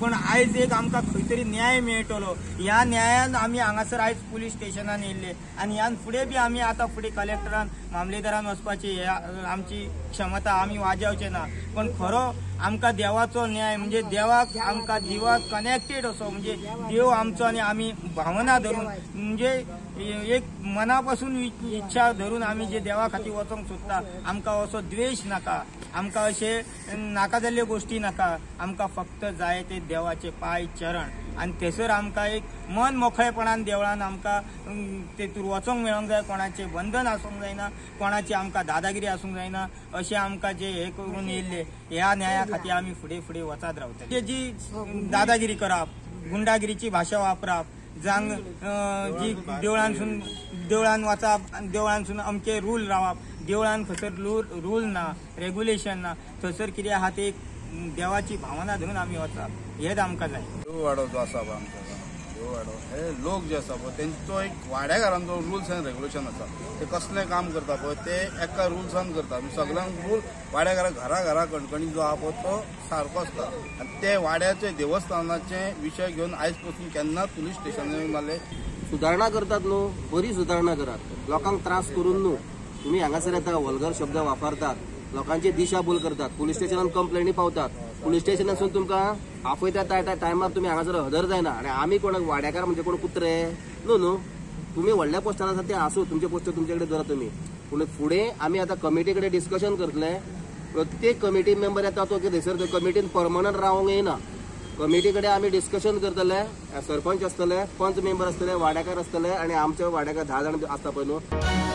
पण आयज एक आमकां खंय तरी न्याय मेळटलो. ह्या न्यायान आमी हांगासर आयज पुलीस स्टेशनान येयल्ले आनी ह्यान फुडें बी आमी आतां फुडें कलेक्टरान मामलेदारान वचपाची आमची क्षमता आमी वाजेवचे ना. पण खरो आमकां देवाचो न्याय म्हणजे देवाक आमकां देवाक कनेक्टेड असो म्हणजे देव आमचो आनी आमी भावना धरून म्हणजे एक मना पासून इच्छा धरून आमी जे देवा खातीर वचोंक सोदता. आमकां असो द्वेश नाका, आमकां अशे नाका जाल्ल्यो गोश्टी नाका, आमकां फक्त जाय ते देवाचे पांय चरण. आनी थंयसर आमकां एक मन मोकळेपणान देवळान आमकां तेतूर वचोंक मेळोंक जाय, कोणाचें बंधन आसूंक जायना, कोणाची आमकां दादागिरी आसूंक जायना. अशें आमकां जे हे करून येयल्ले ह्या न्याया खातीर आमी फुडें फुडें वचत रावतले. जी दादागिरी करप, गुंडागिरीची भाशा वापरप, जांग जी देवळांसून देवळान वचप, देवळांसून अमके रूल रावप, देवळान खंयसर रूल ना, रेग्युलेशन ना, थंयसर कितें आहा ते देवाची भावना धरून आमी वचप, हेच आमकां जाय. देववाडो जो आसा पळय आमचो देववाडो हे लोक जे आसा पळय तेंचो एक वाड्याघरांचो रुल्स एंड रेग्युलेशन आसा. ते कसलें काम करता पळय ते एका रुल्सान करता. सगळ्यांक रूल वाड्याघरा घरा घरा कणकणी जो आहा पळय तो सारको आसता. आनी ते वाड्याचे देवस्थानाचे विशय घेवन आयज पसून केन्नाच पुलीस स्टेशनार मारले. सुदारणा करतात न्हू, बरी सुदारणा करात, लोकांक त्रास करून न्हू. तुमी हांगासर येता वल्गर शब्द वापरतात, लोकांची दिशाभूल करतात, पुलीस स्टेशनान कंप्लेनी पावतात, पुलीस स्टेशनासून तुमकां आपयता त्या टायमार तुमी हांगासर हजर जायना. आनी आमी कोण वाड्याकार म्हणजे कोण कुत्रे न्हू न्हू. तुमी व्हडल्या पोस्टार आसा ते आसूं, तुमचे पोस्ट तुमचे कडेन दवरात तुमी. पूण फुडें आमी आतां कमिटी कडेन डिस्कशन करतले. प्रत्येक कमिटी मेंबर येता तो थंयसर कमिटीन परमनंट रावंक येना. कमिटी कडेन आमी डिस्कशन करतले, सरपंच आसतले, पंच मेंबर आसतले, वाड्याकार आसतले आनी आमचे वाड्याकार 10 जाण आसता पळय न्हू.